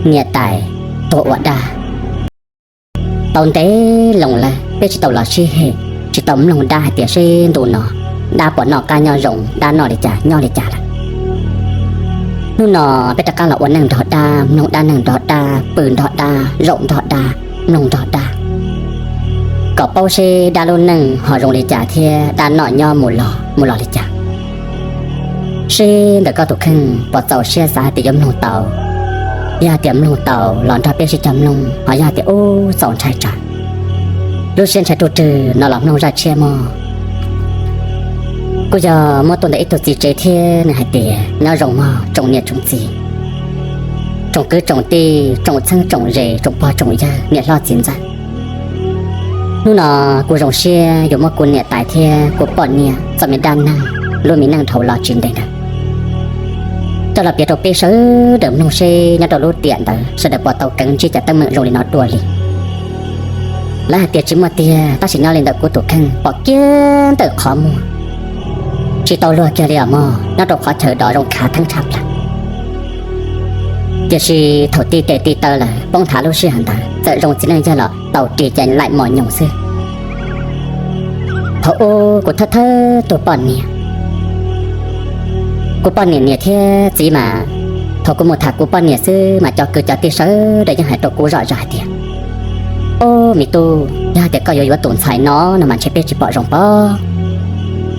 niam tais tuag ua dab. Tau ntev loo lawm peb tsis tau los sib hem, tsis tau mloog dab hais tias seb ntu no dab puas noj qab nyob zoo, dab noj li cas nyob li cas lawm. Hnub no peb rov qab los ua neej nrog dab, mloog dab neeg nrog dab, pw nrog dab, zaum nrog dab, mloog nrog dab, kom paub seb dab lub neej ho zoo li cas thiab dab noj nyob mus los mus los li cas. Seb ntawm koj tus kheej puas txaus siab xav hais tias yuav mloog tau. Yog hais tias mloog tau los nrog peb sib cog mloog, ho yog hais tias ub txaus ntshai tsam lub siab ntshai ruj rwg no los mloog zaj tshiab mog. Kuj yog muab tuaj ntawm ib tug txiv tsev thiab nws hais tias nyob zoo mog tsoom niam tsoom txiv, tsoom kwv tsoom tij, tsoom txheeb tsoom ze, tsoom pog tsoom yawg, niam hlob txiv ntxawm. Hnub no kuv zoo siab yuav muab kuv niam tais thiab kuv poj niam txoj me dab neeg, lub me neej dhau los tsis ntev ntawd coj los piav rau peb sawv daws mloog seb nyob rau lub tiam ntawd sawv daws puas tau keev ntsib cov teeb meem zoo li no dua li. Lawv hais tias tsis muaj tiag, tab sis nyob li ntawm kuv tus kheej pom kiag ntawm qhov muag, tsis tau luag kiag li os mog, nyob rau qhov chaw dov zoo khav theeb tshaj plaws. Tiam sis thaum ti tes ti taw lawm poob thav lub sij hawm ntawd txawm zoo txiv neej yawg los tau ris ces laim mos nyoos xwb. Thaum ub kuv thawj thawj tus poj niam, kuv poj niam niam thiab txiv mas, thaum kuv mus tham kuv poj niam xwb mas cov kwv cov tij sawv daws yeej hais rau kuv zom zaws hais tias, Ob, me tub, yog hais tias koj yuav yuav tus ntxhais no no mas ntshe peb tsis pom zoo pob.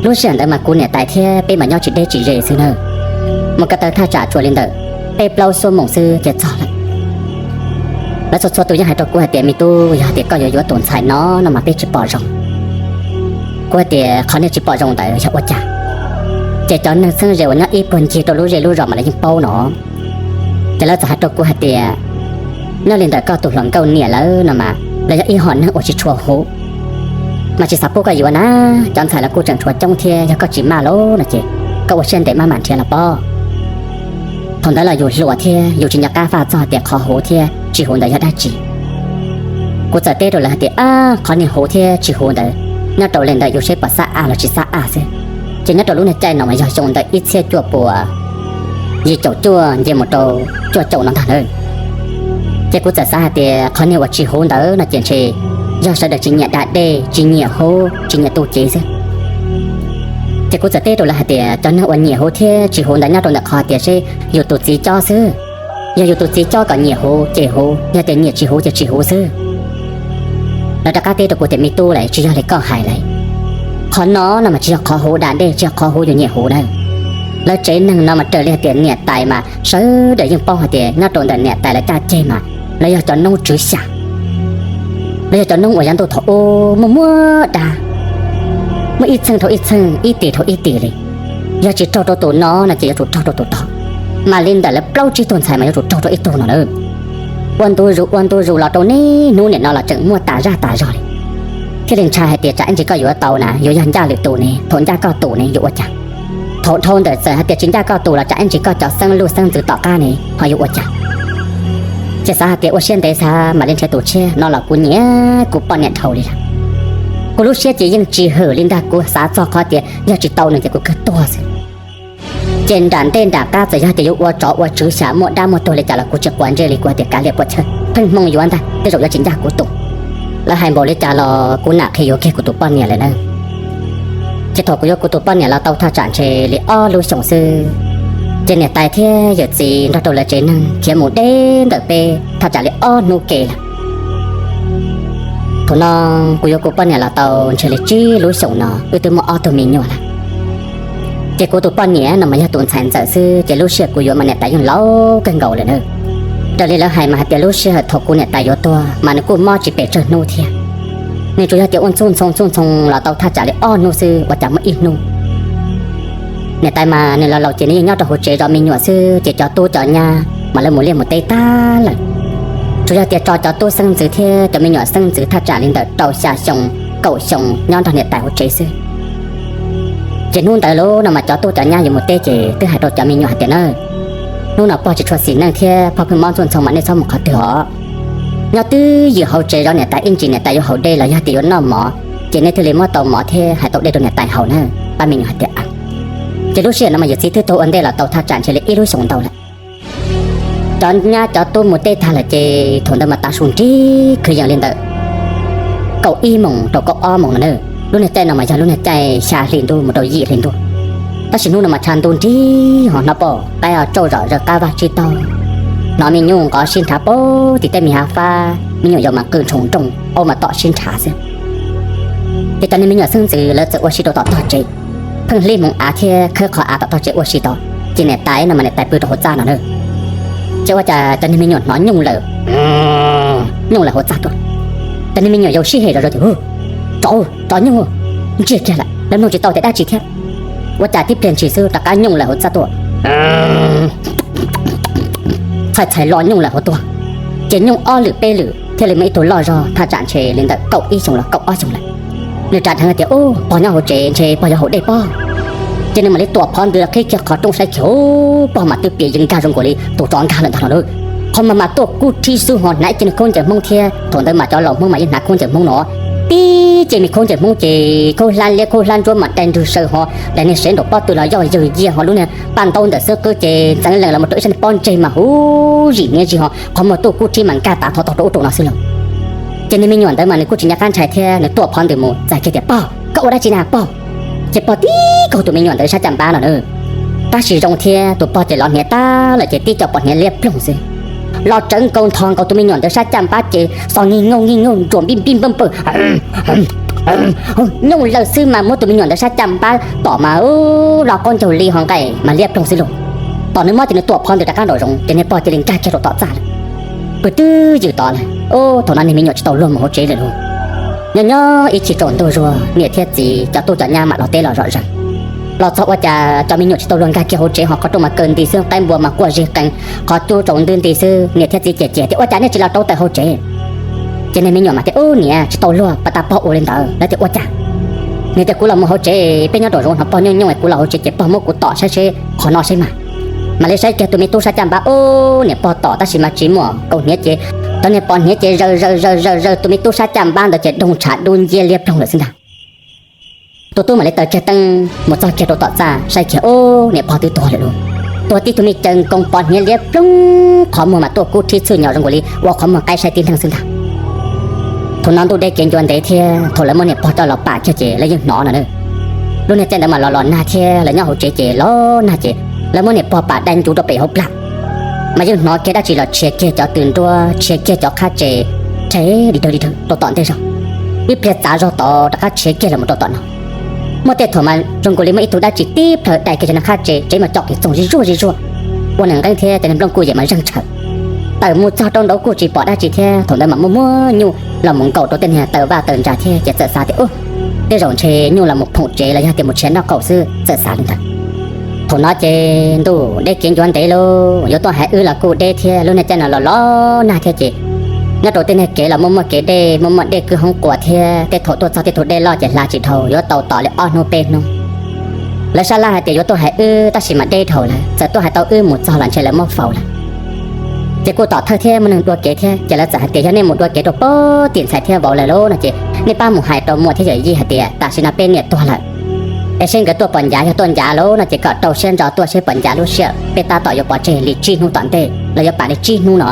Lub sij hawm ntawd mas kuv niam tais thiab peb mas nyob tsis deb tsis ze xwb na, mus ko taw thaj tsam tsuas li ntawm peb plaub xuab moos xwb ces txog lawm. Lawv txhua txhua tus yeej hais rau kuv hais tias, Me tub, yog hais tias koj yuav yuav tus ntxhais no no mas peb tsis pom zoo. Kuv hais tias, Qhov nej tsis pom zoo ntawd yog ua cas? Ces cov neeg txheeb ze uas nyob ib puag ncig rau lub zej lub zos mas lawv yeej paub no. Ces lawv txawm hais rau kuv hais tias, Nyob li ntawm koj tus hluas nkauj niam lawv no mas lawv yog ib hom neeg uas tsis tshua huv, mas tsis xav pub koj yuav na. Cov ntxhais los kuj tseem tshuav coob thiab, yog koj tsis maj lawm no ces koj ua siab ntev maj mam nrhiav los pob. Thaum ntawd los yus hluas thiab yus tsis nco qab faj txog tias qhov huv thiab tsis huv ntawd yog dab tsi. Kuv txawm teb rau lawv hais tias, Ab, qhov niag huv thiab tsis huv ntawd nyob rau li ntawm yus seb puas xab aj los tsis xab aj xwb. Ces nyob rau lub niag caij no mas yog xyoo ntawm ib txhiab cuaj puas yim caum cuaj nce mus rau cuaj caum no ntag lawm. Ces kuv txawm xav hais tias qhov niag uas tsis huv ntawd no ces ntshe yog sawv daws tsis nyiam da dej, tsis nyiam huv, tsis nyiam tu cev xwb. Ces kuv txawm teb rau lawv hais tias, Cov neeg uas nyiam huv thiab tsis huv ntawd nyob rau ntawm qhov tias seb yus tus txiv cob xwb. Yog yus tus txiv cob kom nyiam huv ces huv, yog tias nyiam tsis huv ces tsis huv xwb. Lawv rov qab teb rau kuv tias, Me tub, lawm tsis yog li koj hais lawm. Qhov no no mas tsis yog qhov huv da dej, tsis yog qhov huv yus nyiam huv na. Lawv tsev neeg no mas raws li hais tias niam tais mas sawv daws yeej paub hais tias nyob rau ntawm niam tais lawv caj ceg mas lawv yog cov noob tswv xyam. Lawv yog cov noob uas yav ntuj thaum ub muaj muaj dab, muaj ib txheej dhau ib txheej, ib tis dhau ib tis li. Yog tsis raug rau tus no no ces yuav tsum raug rau tus tod. Mas li ntawm lawv plaub tsib tug ntxhais mas yuav tsum raug rau ib tug no lawm. Ua ntu zus ua ntu zus los rau niaj hnub nim no los tseem muaj tas zaj tas zog li. Thiaj li ntshai hais tias tsam ib ntsis koj yuav tau na, yuav yog ncaj lwm tus ne, thaum ncaj koj tus ne yuav ua cas? Thaum dhau ntawm txawm hais tias tsis ncaj koj tus los tsam ib ntsis koj cov xeeb luj xeeb ntxwv tom qab ne ho yuav ua cas? Ces xav hais tias ua siab ntev xav mam li nrhiav tus tshiab no los kuv nyiam kuv poj niam dhau li lawm. Kuv lub siab ces yeej tsis hwm li ntag, kuv xav txog qhov tias yog tsis tau nws ces kuv kawg tuag xwb. Ces nram ntej nram qab txawm yog tias yuav ua tsov ua tswv xyam muaj dab muaj tuag li cas los kuv tsis quav ntsej li, kuv hais tias kav liam puas tsawg pheej hmoo yuav ntag, tej zaum yuav tsis ncaj kuv tus. Lawv hais npaum li cas los kuv nam qhia yuav kiag kuv tus poj niam lawm na. Ces thaum kuv yuav kuv tus poj niam los tau thaj tsam ntshe li ob lub xyoos xwb, ces niam tais thiab yawm txiv nrog rau lawv tsev neeg khiav mus deb ntawm peb thaj tsam li ob hnub ke lawm. Thaum no kuv yuav kuv poj niam los tau ntshe li tsib lub xyoos no wb twb muaj ob tug me nyuam lawm. Ces kuv tus poj niam no mas yog tus ntxhais ntxawm xwb, ces lub sij hawm kuv yuav mas niam tais yeej laus kawg nkaus lawm na. Raws li lawv hais mas hais tias lub sij hawm thaum kuv niam tais yuav tuag mas nws kuj mob tsis pes tsawg hnub thiab. Nws tsuas yog tias ua ntxuj ntxhoo ntxuj ntxhoo los tau thaj tsam li ob hnub xwb, ua cas muaj ib hnub niam tais mas nws los laus ces nws yeej nyob rau hauv tsev zov me nyuam xwb, ces cov tub cov nyab mas lawv mus liaj mus teb tag lawm. Tsuas yog tias tso cov tub xeeb ntxwv thiab cov me nyuam xeeb ntxwv thaj tsam li ntawm rau xya xyoo, kaum xyoo nyob nrog niam tais hauv tsev xwb. Ces hnub ntawd lub no mas cov tub cov nyab yuav mus teb ces twb hais rau cov me nyuam hais tias na, hnub no pog tsis tshua xis neej thiab pog pheej mob ntxuj ntxhoo mas nej txhob mus qhov twg os. Nyob twj ywm hauv tsev zov niam tais, ib ntsis niam tais yuav haus dej los yog tias yuav noj mov ces nej thiaj li muab tau mov thiab hais tau dej rau niam tais haus na. Pab me nyuam hais tias, Ces lub sij hawm no mas yawm txiv twb tuag ua ntej los tau thaj tsam ntshe li ib lub xyoos ntau lawm. Cov nyab cov tub mus teb tag lawm ces thaum ntawd mas tav su nrig kwv yees li ntawm kaum ib moos rau kaum ob moos no na. Lub niag caij no mas yog lub niag caij xya hli ntuj mus rau yim hli ntuj. Tab sis hnub no mas tshav ntuj nrig ho hnov pom qaib ho tsauj zom zaws qab vaj tsib taug, hnov me nyuam nqov sib nrhav pem tim tej me hav fab, me nyuam yaus mas qw ntshoo nrooj aub mas tom sib nrhav xwb. Ces cov niag me nyuam xeeb ntxwv lawv txawm ua si rau tom tog tsev, pheej hlib hmoov av thiab khawb qhov av tom tog tsev ua si tod. Ces niam tais no mas niam tais pw rau hauv txaj no na. Ces ua cas cov niag me nyuam hnov nyooj lawm, nyooj lawm hauv txaj tuaj. Cov niag me nyuam yaus sib hem zom zaws tias, Hu, tsov, tsov nyooj, ntsiag kiag lawm, lawv mloog tsis tau tias dab tsi thiab. Ua cas tib pliag ntshis xwb rov qab nyooj lawm hauv txaj tuaj, txhais txhais lo nyooj lawm hauv tuaj. Ces nyooj ob lwm peb lwm thiaj li muaj ib tug loj zog thaj tsam ntshe li ntawm kaum ib xyoos los kaum ob xyoos lawm. Nws ras dheev tias, Ub, pog nyob hauv tsev ntshe pog yuav haus dej pob. Ces nws mam li tuam phov ntws los qhib kiag qhov rooj saib kiag, ub, pog mas twb piam yees nkag zoo nkaus li tus tsov nkag lawm ntag no lauj. Qhov muag mas tuaj kub rhib xwb ho hnav ib ce niag khaub ncaws Hmoob thiab thaum ntawd mas cov laus Hmoob mas yeej hnav khaub ncaws Hmoob no. Tib ce me khaub ncaws Hmoob ces khaub hlab liab khaub hlab ntsuab mas dai nrwg saw ho dai niag sev nraum pob tw los yoj yawg yiag ho lub niag paj ntaub ntawm xwb qwb ces ntxeev lees los mus rau ib sab niag pob ntseg mas huv zim niab zig ho qhov muag tuaj kub rhib mas nkag tav thov tog rau ub rau no xwb lauj. Ces niag me nyuam ntawd mas nws kuj tsis nco qab ntshai thiab nws tuam phov ntws mus txais kiag tias, Pog, koj ua dab tsi na pog? Ces pog tib kaug tus me nyuam ntawd sab caj npab no na. Tab sis zoo thiab tus pog ces lov hniav tag lawm ces tib co pos hniav liab ploog xwb. Los tsawv nkaus nthos nkaus tus me nyuam ntawd sab caj npab ces xos nkig nkaug nkig nkaug ntsuas npij npij npawj npawj nyooj lawm xwb mas muab tus me nyuam ntawd sab caj npab tom mas los qaub ncaug li ho nqaij mas liab ploog xwb lauj. Tom nws mob ces nws tuam phov ntws rov qab nraum zoov ces niag pog cia li nkag kiag rau tom txaj lawm. Pw twj ywm tod lawm. Ub, thaum no niag me nyuam tsis tau luag mus hauv tsev lawm lauj. Nyob nyob ib chim tsaus ntuj zuag niam thiab txiv cov tub cov nyab mam los teb los zom zaws. Los txog ua cas cov me nyuam tsis tau luag nkag kiag hauv tsev ho qhov rooj mas kaw nti xwb, qaib npua mas quaj zeg qees, qhov cub tsaus ntub nti xwb. Niam thiab txiv ces cem tias, Ua cas nej tsis los rauv taws hauv tsev? Ces niag me nyuam mas tias, Ub niam, tsis tau luag, pas tas pog ua li ntawd. Lawv tias, Ua cas? Niag tias, Kuv los mus hauv tsev, peb nyob nraum zoov hnov pog nyooj nyooj es kuv los hauv tsev ces pog muab kuv tom saib seb qhov no seb mas. Mam li saib kiag tus me tub sab caj npab, ub, niam pog tom tab sis mas tsis muaj kaus hniav ces cov niag pos hniav ces zaws zaws zaws zaws zaws tus me tub sab caj npab ntawd ces doog tshav dub nciab liab ploog lawm xwb ntag. Tus tub mam li taws kiag teeb mus txog kiag rau tom txaj saib kiag, ub, niam pog twb tuag lawm lauj. Tuag tib tug me caws nkoos pos hniav liab ploog, qhov muag mas tuaj kub rhib txhwj nyom zoo nkaus li ua qhov muag qaib saib tib neeg xwb ntag. Thaum no ntuj deb kev ncua ntev thiab thaum lawv muab niam pog coj los pam kiag ces lawv yeej hnov no na. Lub niag caij ntawd mas los los nag thiab lawv nyob hauv tsev ces los nag ces lawv muab niam pog pam dai ncuv rau pem hauv plag. Mas yeej hnov kiag dab tsi los tshiav kiag cov tw nruab, tshiav kiag cov qhab tsev, rhe di dhawg di dhawg rau tom ntej zog. Ib pliag txav zog tod rov qab tshiav kiag los mus rau tom no. Muaj tej thaum mas zoo nkaus li muaj ib tug dab tsi tib plhaw dai kiag cov niag qhab tsev, tsev mas co kiag txoog zig zuag zig zuag, ua nws nqeeb thiab cov niag nplooj kuj yem mas zeeg tshaws. Tawm mus txog rau nraud kuj tsis pom dab tsi thiab thaum ntawd mas muaj muaj nyuj los mus nkaum rau tej niag taw vaj taw ntsa thiab ces txawm xav tias, Ub, tej zaum ntshe nyuj los mus phoom tsev los yog tias mus tshiav noj qaum xwb, txawm xav li ntawd. Thaum no ces ntuj deb kev ncua ntev lauj, yuav tuaj hais wb los kuj deb thiab lub niag caij no los los nag thiab ces nyob rau tej niag kev los muaj muaj kev dej, muaj muaj dej kwj hoob quas thiab tej thaum tuaj txog tej tug dej loj ces hla tsis dhau, yuav tau tos li ob hnub peb hnub. Lawv sab laj hais tias yuav tuaj hais wb tab sis mas deb dhau lawm, txawm tuaj hais tau wb mus txog los ntshe lawv muab faus lawm. Ces kuj tom thawj thiab muaj neeg dua kev thiab ces lawv txawm hais tias yog nej mus dua kev rau pem tim ntxhais thiab vauv lawv lauj no ces nej pab mus hais rau muam thiab yawm yij hais tias tam sim no peb niam tuag lawm, es seb nkawd tuaj pom ncav, yog tuaj ncav lauj no ces kom rau siab ntso tuaj seb pom ncav lub sij hawm peb tab tom yuav pov tseg li tsib hnub tom ntej los yuav pam li tsib hnub no.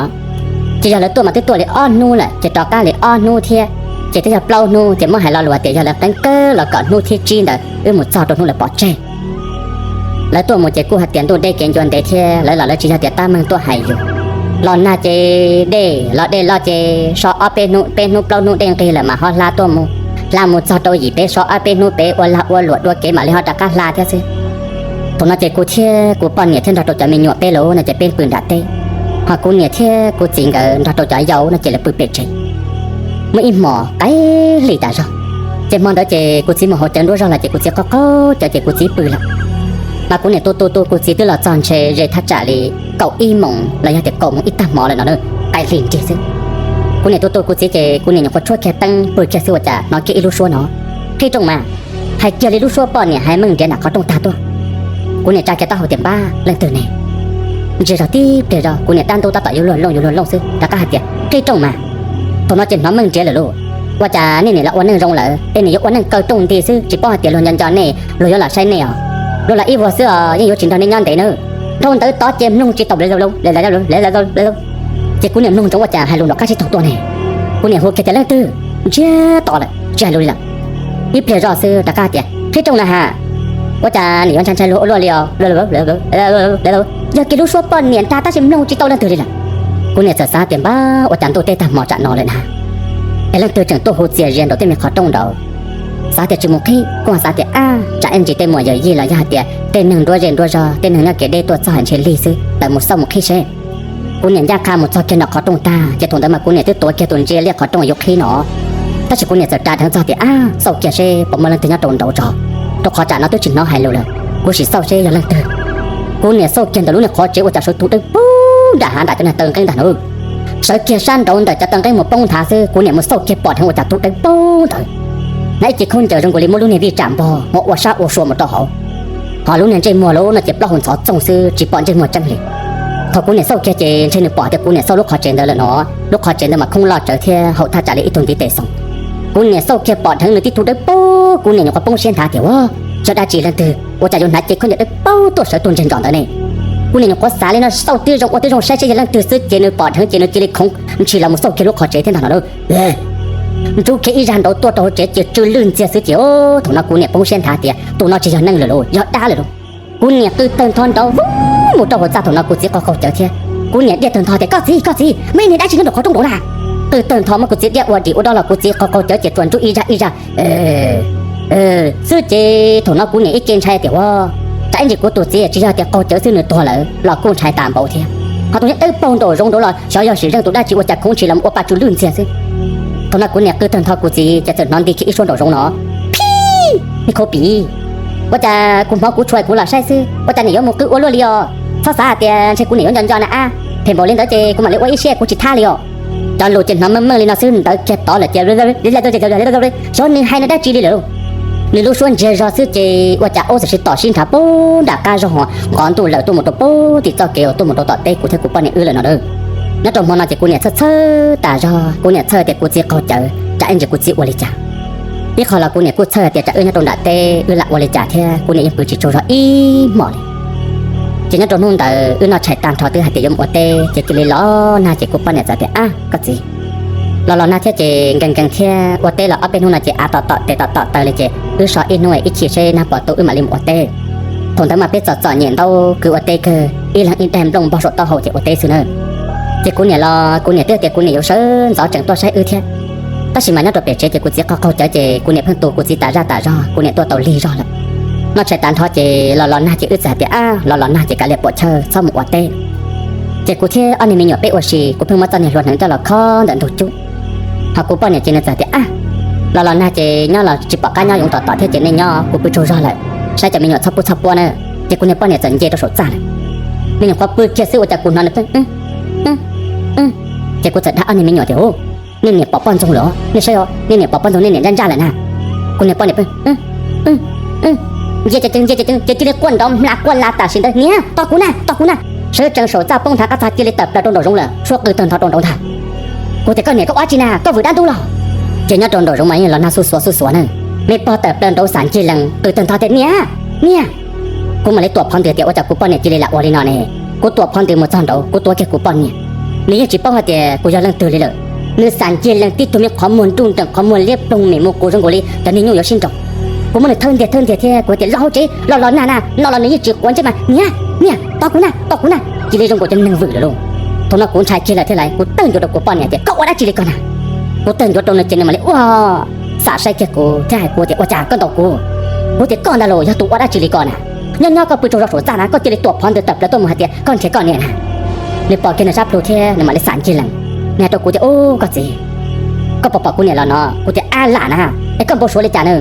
Ces yog lawv tuaj mas twb tuaj li ob hnub lawm ces rov qab li ob hnub thiab, ces twb yog plaub hnub ces muab hais lo lus tias yog lawv qeeb kawg los kom hnub thib tsib ntawd wb mus txog rau hnub lawv pov tseg. Lawv tuaj mus ces kuj hais tias ntuj deb kev ncua ntev thiab lawv los lawv tsis yog tias tab meeg tuaj hais yus. Los nag ces dej los dej loj ces so ob peb hnub, peb hnub plaub hnub dej nqig lawm mas ho hla tuaj mus, hla mus txog rau yim peb so ob peb hnub pem ua lag ua luam dua kev mam li ho rov qab hla thiab xwb. Thaum no ces kuv thiab kuv poj niam thiab nrog rau cov me nyuam peb lauj no ces peb pw nram teb, ho kuv niam thiab kuv txiv nkawd nrog rau cov yau no ces lawv pw pem tsev. Muaj ib hmos qaij hli tas zog, ces hmo ntawd ces kuv txiv mus hauv cawv nruab zog lawm ces kuv txiv qaug qaug cawv ces kuv txiv pw lawm. Mas kuv niam tu tu tu kuv txiv twb los txog ntshe ze thaj tsam li kaum ib moos los yog tias kaum moos ib tag hmo lawm no na, qaij hli nrig xwb. Kuv niam tu tu kuv txiv ces kuv niam nyuam qhuav tshuab kiag teeb pw kiag xwb ua cas hnov kiag ib lub suab no, Qhib rooj mas, hais kiag li lub suab poj niam hais meej nrhiav nram qhov rooj tag tuaj. Kuv niam tsa kiag taub hau tias npab leej twg ne. Ntsia zog tib pliag zog kuv niam dab ntub tab tom yuav luag looj yuav luag looj xwb rov qab hais tias qhib rooj mas. Thaum no ces hnov meej nrhiav lawm lauj. Ua cas nej niam los ua neej zoo lawm es niam yuav ua neej kaw rooj nti xwb tsis paub hais tias luag nco nco nej luag yuav los saib nej os. Luag los ib vuag xwb os yeej yuav tsis nrog nej nyob ntev nawb. dhau ntawd tod ces mloog tsis tau. Ces kuv niam mloog ntsoov ua cas hais lus nrov qab sib tog tuaj ne. Kuv niam hu kiag tias leej twg, ntsiag to lawm tsis hais lus li lawm. Ib pliag zoj xwb rov qab tias qhib rooj na has. Ua cas nim yuav ntshai ntshai luag ua luaj li os? Yog kiag lub suab poj niam ntag tab sis mloog tsis tau leej twg li lawm. Kuv niam txawm xav tias npab ua cas ntuj tej tag hmo tsam no lawm na, es leej twg tseem tuaj hu txias zias nraum tej me qhov rooj nraud. Xav tias tsis mus qhib, kuj xav tias ab tsam ib ntsis tej muam yawm yij los yog hais tias tej neeg nruab zej nruab zog tej neeg nyob kev deb tuaj txog hais ntshe lig xwb, tawm mus xauj mus qhib seb. Kuv niam ncaj qha mus txog kiag nram qhov rooj tag ces thaum ntawd mas kuv niam twb tuav kiag tus ntsia liaj qhov rooj yuav qhib no, tab sis kuv niam txawm ras dheev txog tias ab xauj kiag seb puas muaj leej twg nyob rau nraud tso, rau qhov tsam no twb tsis hnov hais lus lawm, kuv sim xauj seb yog leej twg. Kuv niam xauj kiag ntawm lub niag qhov tsev ua cas sawv tus dawb paug nram hav nram cov niag taw nqeeb ntag no. Sawv kiag sab nraud ntawm cov taw nqeeb mus poob nthav xwb, kuv niam mus xauj kiag pom dheev ua cas tub dawb paug ntawd. Nab ib ce khaub ncaws zoo nkaus li muab lub niag vij tsam npog ua sab ua sua mus rau hauv, ho lub niag ntsej muag lub no ces plaub hau ntxhov txooj xwb tsis pom ntsej muag tseeb li. Thaum kuv niam xauj kiag ces ntshe nws pom tias kuv niam xauj lub qhov tsev ntawd lawm no, lub qhov tsev ntawd mas khoob loj tsawv thiab haum thaj tsam li ib tug ntiv tes xoom. Kuv niam xauj kiag pom dheev nws tib tug dawb paug, kuv niam nyuam qhuav poob siab nthav tias ua, yog dab tsi leej twg ua cas yuav hnav ce khaub ncaws dawb paug tuaj sawv tuaj ntseg ntsos ntawd ne. Kuv niam nyuam qhuav xav li no xauj tib zoo ua tib zoo saib seb yog leej twg xwb ces nws pom dheev ces nws cia li khoov ntshis los mus xauj kiag lub qhov tsev thiab ntag no lauj. Ntsub kiag ib zag nraud tuaj rau hauv tsev ces tsw lwj ntxiag xwb ces thaum no kuv niam poob siab nthav tias tus no tsis yog neeg lawm lauj, yog dab lawm lauj. Kuv niam qw tawg ntho nraud vwb mus rau hauv txaj, thaum no kuv txiv qaug qaug cawv thiab. Kuv niam diaj tawg ntho tias koj txiv, koj txiv, muaj ib niag dab tsi nyob rau qhov rooj nraud na. Qw tawg ntho muab kuv txiv diaj ua dim ua do los kuv txiv qaug qaug cawv ces tsuas ntsub ib zaj ib zaj xwb ces thaum no kuv niam ib ce ntshai tias ua, tsam ib ntsis kuv tus txiv tsis yog tias qaug cawv xwb nws tuag lawm los kuj ntshai tas npaum thiab. Ho tus nyob dawb paug nraum zoov nraud los xyov yog sim zeej tus dab tsi ua cas khoov ntshis los ua pa tsw lwj ntxiag xwb. Thaum no kuv niam qw tawg ntho kuv txiv ces txawm hnov nti kiag ib suab nraum zoov no, phib, me khau pim, ua cas kuv hmov kuv tshua kuv los saib xwb ua cas nim yuav mus qw ua luaj li os. Txhob xav hais tias ntshe kuv niam yuav nco nco na ab, phem npaum li ntawd ces kuv mam li ua ib siab kuv tsis thab li os. Cov lus ces hnov meej meej li no xwb ntawd kiag tod lawm ces xyov nws hais no dab tsi li lawm. Nws lub suab ntsiag zog xwb ces ua cas aub txawm sib tom sib nrhav puag nram qab zog, nqov ntuj lawm tuaj mus rau puag tim txoj kev uas tuaj mus rau tom teb kuv thiab kuv poj niam wb lawm no na. Nyob rau hmo no ces kuv niam txhawj txhawj tas zog, kuv niam txhawj tias kuv txiv qaug cawv tsam ib ntsis kuv txiv ua li cas. Ib qho los kuv niam kuj txhawj tias tsam wb nyob rau nram teb wb lam ua li cas thiab kuv niam yeej pw tsis tsaug zog ib hmos li. Ces nyob rau hnub ntawd wb noj tshais tag nrho twb hais tias yuav mus ua teb ces cia li los nag ces kuv poj niam txawm tias ab koj txiv, los los nag thiab ces nkees nkees thiab ua teb los ob peb hnub no ces av tom tom tes tom tom taw li ces wb so ib hnub ib chim seb nag puas tu wb mam li mus ua teb. Thaum ntawd mas peb txom txom nyem ntaub kwv ua teb kawg ib leeg ib daig nplooj npog saum taub hau ces ua teb xwb na. Ces kuv niam los kuv niam twb tias kuv niam yuav sawv ntxov tseem tuaj saib wb thiab. Tab sis mas nyob rau pem tsev ces kuv txiv qaug qaug cawv ces kuv niam pheej tu kuv txiv tas zaj tas zog kuv niam tuaj tau lig zog lawm. Noj tshais tas nrho ces los los nag ces wb txawm hais tias ab los los nag ces kav liam puam chawj txhob mus ua teb. Ces kuv thiab ob niag me nyuam peb ua si kuv pheej muab txoj niag hlua hneev coj los khob ntawm ntug cub. Ho kuv poj niam ces nws txawm tias ab los los nag ces nyob los tsis pom qab nyob yoov tom tom thiab ces nej nyob kuv pw tsaug zog lawm, saib cov me nyuam txhob pub txhob puab na. Ces kuv niag poj niam txawm nce rau saum txaj lawm. Me nyuam qhuav pw kiag xwb ua cas kuv hnov nws pheej ces kuv txawm dag ob niag me nyuam tias u, nej niam pom poj ntxoog lawm, nej saib os nej niam pom poj ntxoog nej niam ntsaj ntsaj lawm na. Kuv niag poj niam pheej nce ces nce ces ces cia li quaj nrov hmla quaj la tam sim ntawd niam tos kuv na tos kuv na. Sawv tsees saum txaj poob nthav qab txag cia li tawm plaws rau nraum zoov lawm suab qw tawg ntho rau nraud ntag. Kuv tias koj niam koj ua dab tsi na koj vwm dab ntub los. Ces nyob rau nraum zoov mas yeej los nag xuj xuav xuj xuav na. Me pog tawm plaws nraud xam ncig lees qw tawg ntho tias niam, niam. Kuv mam li tuam phov ntws tias ua cas kuv poj niam cia li lam ua li no ne. Kuv tuam phov ntws mus txog nraud kuv tuav kiag kuv poj niam. Nws yeej tsis paub hais tias kuv yog leej twg li lawm. Nws xam ncig lees tib tug me qhov muag nruj nreem qhov muag liab ploog mem mus qus zoo nkaus li cov niag nyuj yuav sib nraus. Kuv muab nws thawb ntiag thawb ntiag thiab kuv tias los hauv tsev los los nag na no los nws yeej tsis quav ntsej mas niam, niam tos kuv na tos kuv na. Cia li zoo nkaus cov neeg vwm lawm lauj. Thaum no kuv ntshai kiag lawm thiab lawm kuv tawg ncuav rau kuv poj niam tias koj ua dab tsi li ko na. Kuv tawg ncuav rau nws ces nws mam li ua xam saib kiag kuv thiab hais kuv tias ua cas koj ntaus kuv. Kuv tias koj ntag los yog tus ua dab tsi li ko na. Nyob nyob koj pw tsaug zog saum txaj na koj cia li tuam phov ntws tawm plaws tuaj mus hais tias koj nrhiav koj niam na. Nws pom kiag nws sab plhu thiab nws mam li xam ncig lees. Nws hais rau kuv tias u koj txiv, koj puas pom kuv niam los no? Kuv tias ab lam na, es koj npau suav li cas na?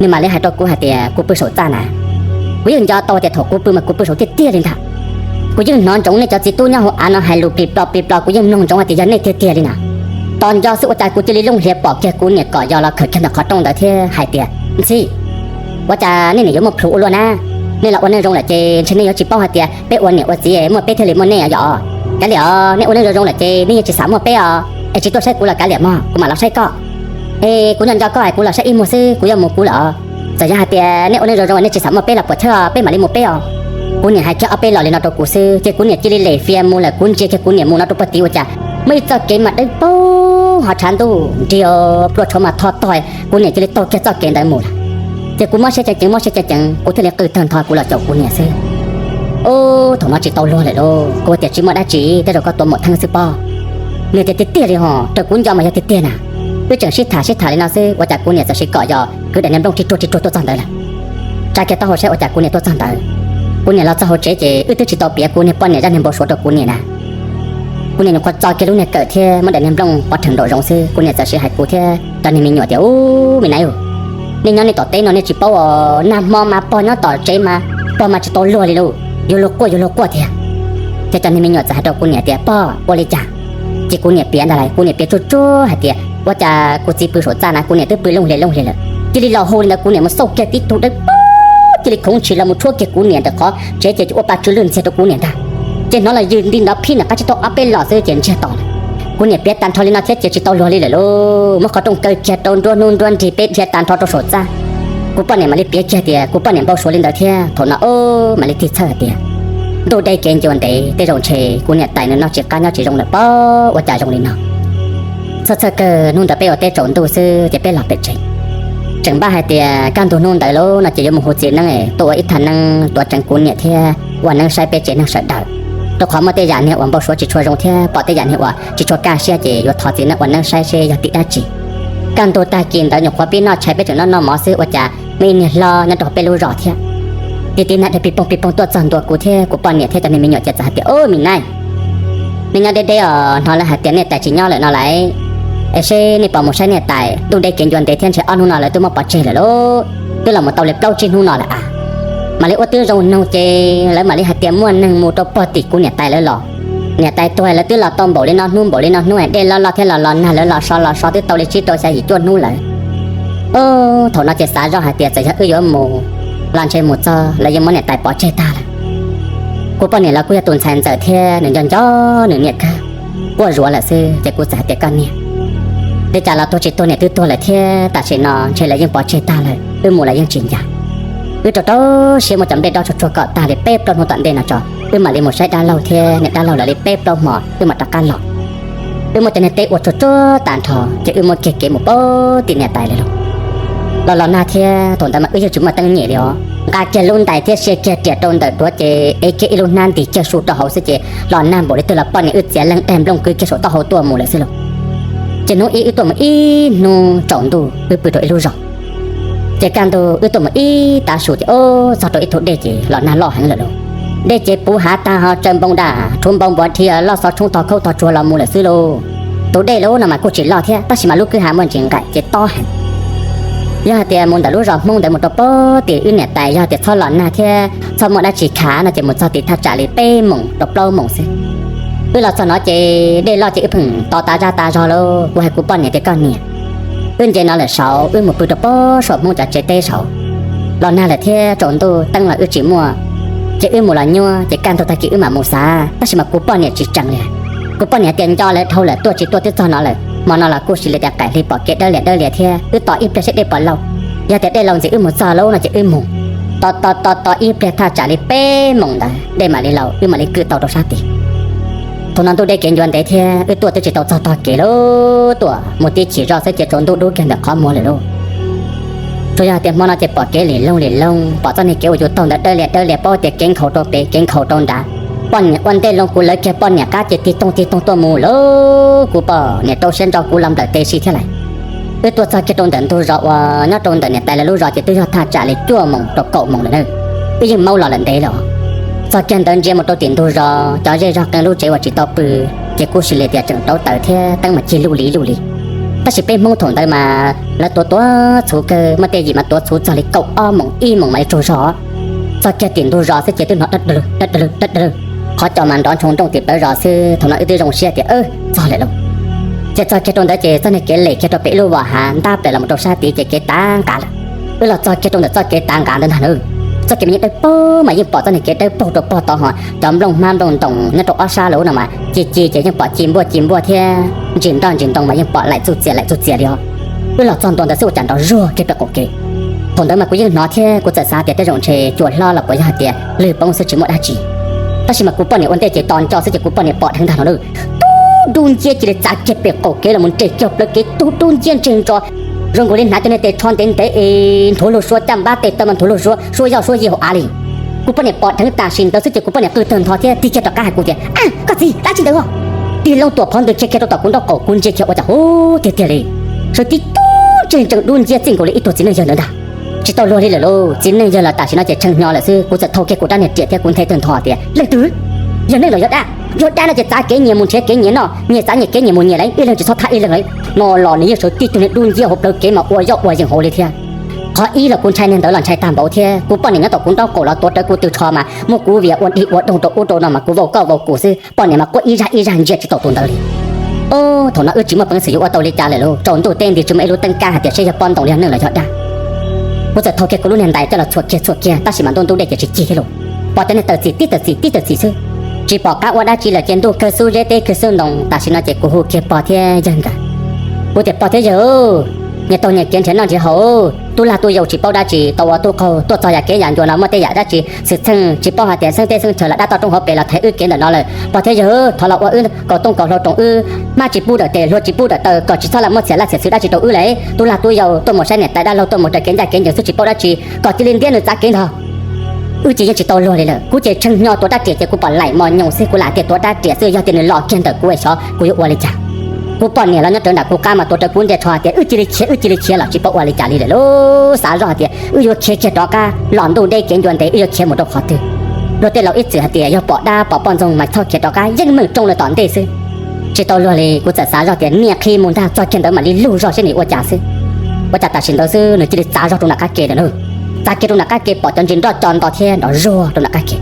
Nws mam li hais rau kuv hais tias kuv pw saum txaj na. Kuv yeej nco tau tias thaum kuv pw mas kuv pw saum tiag tiag li ntag. Kuv yeej hnov ntsoov nej cov txiv tub nyob hauv av no hais lus plis plos plis plos kuv yeej mloog ntsoov hais tias yog nej tiag tiag li na. Tos nco xwb ua cas kuv cia li looj hlias pom kiag kuv niam kom yos los khawm kiag ntawm qhov rooj ntawd thiab hais tias ntxhib, ua cas nej niam yuav muaj plhus ua luaj na? Nej los ua neej zoo lawm ces ntshe nej yuav tsis paub hais tias peb ua niam ua txiv muaj peb thiaj li muaj nej yom. Kav liam os, nej ua neej zoo zoo lawm ces nej yeej tsis xam muaj peb os. Es tsis tuaj saib kuv los kav liam mog kuv mam los saib koj. Es kuv nco nco koj es kuv los saib ib muag xwb kuv yuav mus kuv lawm. Txawm yog hais tias nej ua neej zoo zoo nej tsis xam muaj peb los puas chawj peb mam li mus peb os. Kuv niam hais kiag ob peb los li no rau kuv xwb ces kuv niam cia li lem fias mus lawm. Kuv ntsia kiag kuv niam mus no rau puag tid ua cas muaj ib txoj kev mas dawb paug ho tshav ntuj nrig pluaj tshauv mas tho tog, kuv niam cia li taug kiag txoj kev ntawd mus lawm. Ces kuv mob siab ceev ceev mob siab ceev ceev kuv thiaj li qw tawg ntho kuv los caum kuv niam xwb. Ub, thaum no tsis tau luag lawm lauj, kuv tias tsis muaj dab tsi, tej zaum koj tuav mum theeb xwb pob. Nws tias tiag tiag li hos, raws kuv nco mas yog tiag tiag na. Wb tseem sib tham sib tham li no xwb ua cas kuv niam txawm siv kom yog kwv daim niag nplooj rig ruag rig ruag tuaj txog ntawd lawm. Tsa kiag taub hau saib ua cas kuv niam tuaj txog ntawd. Kuv niam los txog hauv tsev ces wb twb tsis tau piav kuv niag poj niam zaj niag npau suav rau kuv niam na. Kuv niam nyuam qhuav tso kiag lub niag kawm thiab muab daim niag nplooj pov rheem nraum zoov xwb, kuv niam txawm siv hais kuv thiab cov niag me nyuam tias, Ub, me nais, nej nyob nej tom teb no nej tsis paub os, nag hmo mas pog nyob tom tsev mas pog mas tsis tau luag li lauj, yuav luag quaj yuav luag quaj tiag. Ces cov niag me nyuam txawm hais rau kuv niam tias, Pog, ua li cas? Ces kuv niam piav ntag lauj, kuv niam piav tsuag tsuag hais tias ua cas kuv txiv pw saum txaj na, kuv niam twb pw looj hlias looj hlias lawm, cia li los hu li ntawd, kuv niam mus xauj kiag tib tug dawb paug cia li khoov ntshis los mus tshuab kiag kuv niam ntawm qhov tsev ces ua pa tsw lwj ntxiag rau kuv niam ntag. Ces hnov los ywg nti ntov phib nram qab tsib taug ob peb los xwb ces ntsiag to lawm. Kuv niam piav tag nrho li no thiab ces tsis tau luag li lawm lauj, muab qhov rooj kaw kiag rau nruab hnub nruab nrig peb dhia tag nrho rau saum txaj. Kuv poj niam mam li piav kiag tias kuv poj niam npau suav li ntawd thiab thaum no ub mam li tig txhawj hais tias ntuj deb kev ncua ntev, tej zaum ntshe kuv niam tais nws noj tsis qab nyob tsis zoo lawm pob, ua cas zoo li no. Txhawj txhawj kawg hnub ntawd peb ua teb tsaus ntuj xwb ces peb los pem tsev. Tseem npaj hais tias kaj ntug hnub ntawd lauj no ces yuav mus hu txiv neeb tuaj ua ib thaj neeb tuav tseev kuv niam thiab ua neeb saib peb tsev neeg sawv daws, rau qhov muaj tej yam niag uas npau suav tsis tshua zoo thiab pom tej yam niag uas tsis tshua kaj siab ces yuav thov txiv neeb ua neeb saib seb yog tim dab tsi. Kaj ntug tag kis ntawd nyuam qhuav pib noj tshais peb tseem noj noj mov xwb ua cas muaj ib niag hlob nyob rau peb lub zos thiab, tiv tiv nag dheev pis poog pis poog tuaj txog ntua kuv thiab kuv poj niam thiab cov niag me nyuam ces txawm hais tias, Ub, me nais, nej nyob deb deb os, hnov lawv hais tias nej tais tsis nyob lawm no lauj, es seb nej puas mus saib nej tais, ntuj deb kev ncua ntev thiab ntshe ob hnub no lawv twb muab pov tseg lawm lauj, twb los mus tau li plaub tsib hnub no lawm a. Mam li ua tib zoo nug ces lawv mam li hais tias muaj neeg mus rau puag tim kuv niam tais lawv los. Niam tais tuag lawv twb los tau npaum li no hnub npaum li no hnub, dej loj loj thiab los los nag lawv los so los so twb tau li tsib rau xya yim cuaj hnub lawm. Ub, thaum no ces xav zoj hais tias txawm yog wb yuav mus los ntshe mus txog lawv yeej muab niam tais pov tseg tag lawm. Kuv poj niam los kuj yog tus ntxhais ntxawm thiab nws nco nco nws niam kawg, quaj zuav lawm xwb ces kuv txawm hais tias koj niam, li cas los tuag tsis tuag niam twb tuag lawm thiab tam sim no ntshe lawv yeej pov tseg tag lawm, wb mus los yeej tsis ncav. Wb rau rau siab muab cov nplej dob tsuag tsuag kom tag li peb plaub hnub tom ntej no tso, wb mam li mus saib dab laug thiab niam dab laug lawv li peb plaub hmo wb mam rov qab los. Wb muab cov niag teb ua tsuag tsuag tag nrho ces wb muab kiag kev mus puag tim niam tais lawv lawm. Los los nag thiab thaum ntawd mas wb yeej tsis muaj teeb nyem li os, nqa kiag lub ntais thiab sia kiag riam rau ntawm duav ces ev kiag ib lub hnab ntis kiag su rau hauv xwb ces los nag npaum li twg los poj niam wb txiav leeg daig nplooj kwv kiag saum taub hau tuaj mus lawm xwb lauj. Ces hnub ib wb tuaj mus ib hnub tsaus ntuj wb pw rau ib lub zos. Ces kaj ntug wb tuaj mus ib tav su ces ub txog rau ib tug dej ces los nag loj heev lawm lauj. Dej ces puv hav tag ho tsaws npoo daj rhuv npoo npuav dhia loj xov tshoob tog khaub tog tsuag los mus lawm xwb lauj. Tus dej lauj no mas kuj tsis loj thiab tab sis mas lub kwj ha muaj ntsis nqaim ces tob heev. Yog hais tias mus ntawm lub zos Hmoob ntawd mus rau puag tim wb niam tais yog tias txhob los nag thiab txhob muaj dab tsi khav no ces mus txog tim thaj tsam li peb moos rau plaub moos xwb. Wb los txog no ces dej loj ces wb pheej tos tas zaj tas zog lauj. Kuv hais kuv poj niam tias koj niam, wb nce no lawm saud wb mus pw rau puag saum Hmoob cov tsev teb saud. Los nag lawm thiab tsaus ntuj teeb los wb tsis muaj, ces wb mus los nyuaj ces kaj ntug tag kis wb mam mus xav tab sis mas kuv poj niam tsis tseev li. Kuv poj niam tias nco lawv dhau lawm tuaj tsis tuaj twb txog no lawm, hmo no los kuj sis li tias qaim hli pom kev dawb lias dawb lias thiab wb tos ib pliag seb dej puas laus. Yog tias dej laus ntxiv wb mus txog lauj no ces wb mus. Tos tos tos tos ib pliag thaj tsam li peb moos ntawd dej mam li laus wb mam li kwj tau rau sab tid. Thaum no ntuj deb kev ncua ntev thiab wb tuaj twb tsis tau txog tog kev lauj, tuaj mus tib chim zoj xwb ces tsaus ntuj dub kiag ntawm qhov muag lawm lauj. Tsuas yog tias hmo no ces pom kev lim loog lim loog, pom txoj niag kev uas yus taug ntawd dawb lias dawb lias paub tias kev nkhaus rau pem kev nkhaus rau nrad. Poj niam ua ntej loo kuv lawv kiag poj niam qab ces tig toog tig toog tuaj mus lauj. Kuv poj niam rau siab ntso kuv los nplawm tes si thiab lawm. Wb tuaj txog kiag rau ntawm ntug zos uas nyob rau ntawm niam tais lawv lub zos ces twb yog thaj tsam li cuaj moos rau kaum moos lawm na. Wb yeej maub los lawm ntev lawm. Txog kiag ntawd ntsia mus rau tim ntug zos cov zej zog qee lub tsev uas tsis tau pw, ces kuj sis li tias tseem rauv taws thiab teeb mas cig luj li luj li. Tab sis peb Hmoob thaum ntawd mas lawv tuav tuav txhuv kawg, muaj tej yim mas tuav txhuv txog li kaum ob moos ib moos mam li tsaug zog. Txog kiag tim ntug zos xwb ces twb hnov dawb dawb lwg dawb dawb lwg, qhov cos mas nrov ntshoo nrooj tim plawv zos xwb. Thaum no wb twb zoo siab tias txog lawm lauj. Ces txog kiag rau ntawd ces txoj niag kev lem kiag rau pem ib lub vos hav ntab plaws los mus rau sab tid ces kev tav nqav lawm. Wb los txog kiag rau ntawm txoj kev tav nqav ntawd ntag na, txoj kev me yeej dawb paug mas yeej pom txoj niag kev dawb paug rau pog tod ho cov nplooj hmab nplooj ntoos nyob rau ob sab lawm no mas ci ci ces yeej pom ci npuaj ci npuaj thiab ntsis nroj ntsis ntoo mas yeej pom laim txuj txias laim txuj txias li os. Wb los txog ntua ntawd xwb ua cas nrov zuag kiag pem qaum kev. Thaum ntawd mas kuv yeej hnov thiab kuv txawm xav tias tej zaum ntshe cua hlob los puas yog hais tias lwg poob xwb tsis muaj dab tsi. Tab sis mas kuv poj niam ua ntej ces tos nco xwb ces kuv poj niam pom dheev ntag no na. Tub dub nciab cia li txav kiag pem qaum kev los mus nres kiag plawv kev, tub dub nciab ntseg ntso, zoo nkaus li hnav cov niag tes tsho ntev ntev es nthuav luag suab, caj npab tes taw mas nthuav luag suab, suab yoj suab yi hauv av li. Kuv poj niam pom dheev tam sim ntawd xwb ces kuv poj niam qw tawg ntho thiab tig kiag rov qab hais kuv tias, A, koj txiv, dab tsi ntawd os? Tig loo tuam phov ntws khiav kiag rau tom kuv nraub qaum, kuv ntsia kiag ua cas huv tiag tiag li, sawv tib tug ntseg ntsees dub nciab txij nkaus li ib tug txiv neej yawg ntawd ntag. Tsis tau luag li lawm lauj, txiv neej yawg los tam sim no ces tshee hnyo lawm xwb. Kuv txawm thau kiag kuv rab niag riam thiab kuv nthe tawg ntho tias, Leej twg? Yog neeg los yog dab? Yog dab no ces txav kev nyias mus nrhiav kev nyias noj, nyias txav nyias kev nyias mus nyias lawm, ib leeg tsis txhob thab ib leeg li. No los nws yeej sawv tib tug niag dub nciab hauv plawv kev mas ua yoj ua yees hauv li thiab. Qhov ib los kuv ntshai niag ntawd los ntshai tag npaum thiab, kuv poj niam nyob tom kuv nraub qaum los tuav rawv kuv tw tsho mas muab kuv vias ua dig ua doog rau ub rau no mas kuv vau koj vau kuv xwb, poj niam mas quaj ib zaj ib zaj ntsia tsis tau tus ntawd li. Thaum no wb tsis muaj peev xwm yuav ua tau li cas lawm lauj, tsaus ntuj teb nti tsis muaj ib lub teeb kab hais tias seb yog poj ntoo li yog neeg los yog dab. Kuv txawm thau kiag kuv lub niag ntais coj los txhuam kiag txhuam kiag tab sis mas ntuj ntub dej ces tsis cig thiab lauj, pom cov niag tawm txim tib tawm txim tib tawm txim xwb. Tsis pom qab ua dab tsi lawm ces ntuj kawg xub zeb teb kawg xub ntoo, tam sim no ces kuv hu kiag pog thiab yawg nkawd. Kuv tias, Pog thiab yawg, nyias taug nyias kev nrhiav noj nrhiav haus, tub lag tub yau tsis paub dab tsi, tau ua tub qaug tuaj txog yam kev yam ncua no muaj tej yam dab tsi xwm txheej tsis paub hais tias xeeb teb xeeb chaw los dab toj roob hauv pes los thaiv wb kev ntawm no lawm. Pog thiab yawg, thov los ua wb kaus tooj kaus hlau roos, wb hmab tsis pub dawm tes, hlua tsis pub dawm taw, kom tsis txhob lam muaj txhiam laj txhiam xwm dab tsi rau wb lawm. Tub lag tub yau tuaj mus saib niam tais dab laug tuaj mus raws kev ncaj kev ncees xwb tsis paub dab tsi, kom cia li ntiab nws txav kev ntag. Wb ces yeej tsis tau luag li lawm, kuv ces tshee hnyo tuav rab riam ces kuv pom laim mos nyoos xwb, kuv lam tias tuav rab riam xwb yog tias nws los kiag ntawm kuv xyov kuv yuav ua li cas. Kuv poj niam los nyob rawv nram kuv qab mas tuav rawv kuv ntiag tsho hais tias wb cia li khiav, wb cia li khiav los tsis paub ua li cas li lawm lauj. Xav zoj hais tias wb yuav khiav kiag rov qab los ntuj deb kev ncua ntev wb yuav khiav mus rau qhov twg. Luag tej laus ib txwm hais tias yog pom dab pom poj ntxoog mas txhob khiav rov qab, yeej meem rooj lawm tom ntej xwb. Tsis tau luag li, kuv txawm xav zoj tias nias qhi mus ntag, txog kiag ntawd mam li lug zog seb nws ua cas xwb. Ua cas tam sim ntawd xwb nws cia li txav zog rau nram qab ke lawm na. Txav kiag rau nram qab ke pom cov ntsis nroj co nto thiab nrov zuag rau nram qab ke.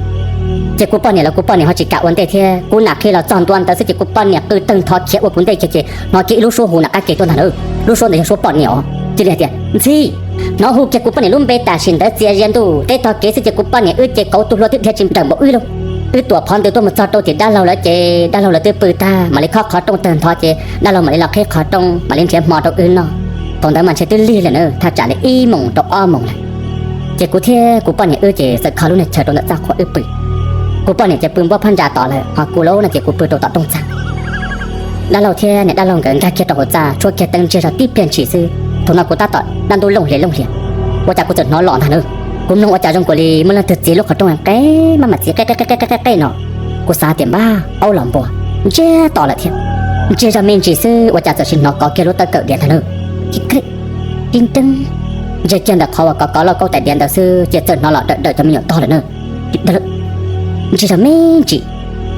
Ces kuv poj niam los kuv poj niam ho tsis kam ua ntej thiab, kuv nam qhi los txog ntua ntawd xwb ces kuv poj niam qw tawg ntho khiav ua kuv ntej kiag ces hnov kiag ib lub suab hu nram qab ke tuaj ntag na. Lub suab ntawd yog suab poj niam os, cia li hais tias, Ntxhib! Hnov hu kiag kuv poj niam lub npe tam sim ntawd txias zias ntuj teb tog kev xwb ces kuv poj niam wb ces kauv tus hlua twb dhia tsis nrawm npaum wb lauj. Wb tuam phov ntws tuaj mus txog rau tim dab laug lawv ces dab laug lawv twb pw tag, mam li khob qhov rooj tawg ntho ces dab laug mam li los qhib qhov rooj mam li nrhiav hmo rau wb noj. Thaum ntawd mas ntshe twb lig lawm na, thaj tsam li ib moos rau ob moos lawm. Ces kuv thiab kuv poj niam wb ces txawm kho lub niag chaw rau ntawm txaj qhua wb pw. Kuv poj niam ces pw npuab phab ntsa tod lawm, ho kuv lauj no ces kuv pw rau tom rooj txaj. Dab laug thiab niam dab laug nkawd nkag kiag rau hauv txaj tshuab kiag teeb ntsiag zog tib pliag ntshis xwb. Thaum no kuv tab tom dab ntub looj hlias looj hlias, ua cas kuv txawm hnov los ntag na. Kuv mloog ua cas zoo nkaus li muaj leej twg txiav lub qhov rooj qe maj mam txiav qe qe qe qe qe no. Kuv xav tias npab aub los npua, ntsiag to lawm thiab. Ntsiag zog me ntsis xwb ua cas txawm sim hnov kov kiag lub tawb kawm diav ntag na. Tib nteeb, ntsiag kiag ntawm qhov uas kov kov lauj kaub tais diav ntawd xwb ces txawm hnov los dawm dawm cov me nyuam tog lawm na. Ntsiag zog me ntsis,